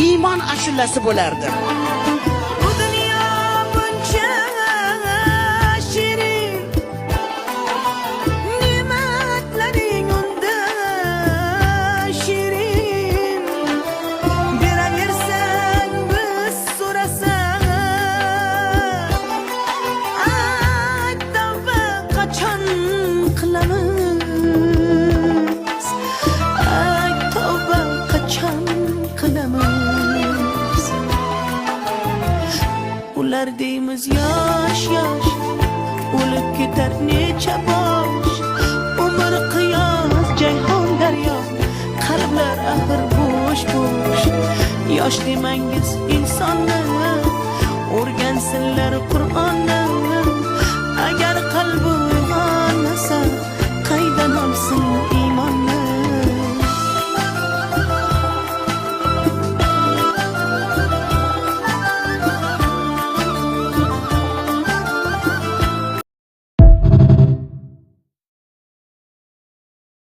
Iymon ashulasi bo'lardi. Bu dunyo buncha shirin, ne'matlaring unda shirin. Beraversang biz so'rasak, ayt, tavba qachon qilamiz? Ayt, tavba qachon qilamiz? Ular deymiz yosh yosh, o'lib ketar necha bosh. Umr qiyos, jayhon daryo, qalblar axir bo'sh bo'sh. Yosh demangiz insonni, o'rgansinlar Qur'onni. Agar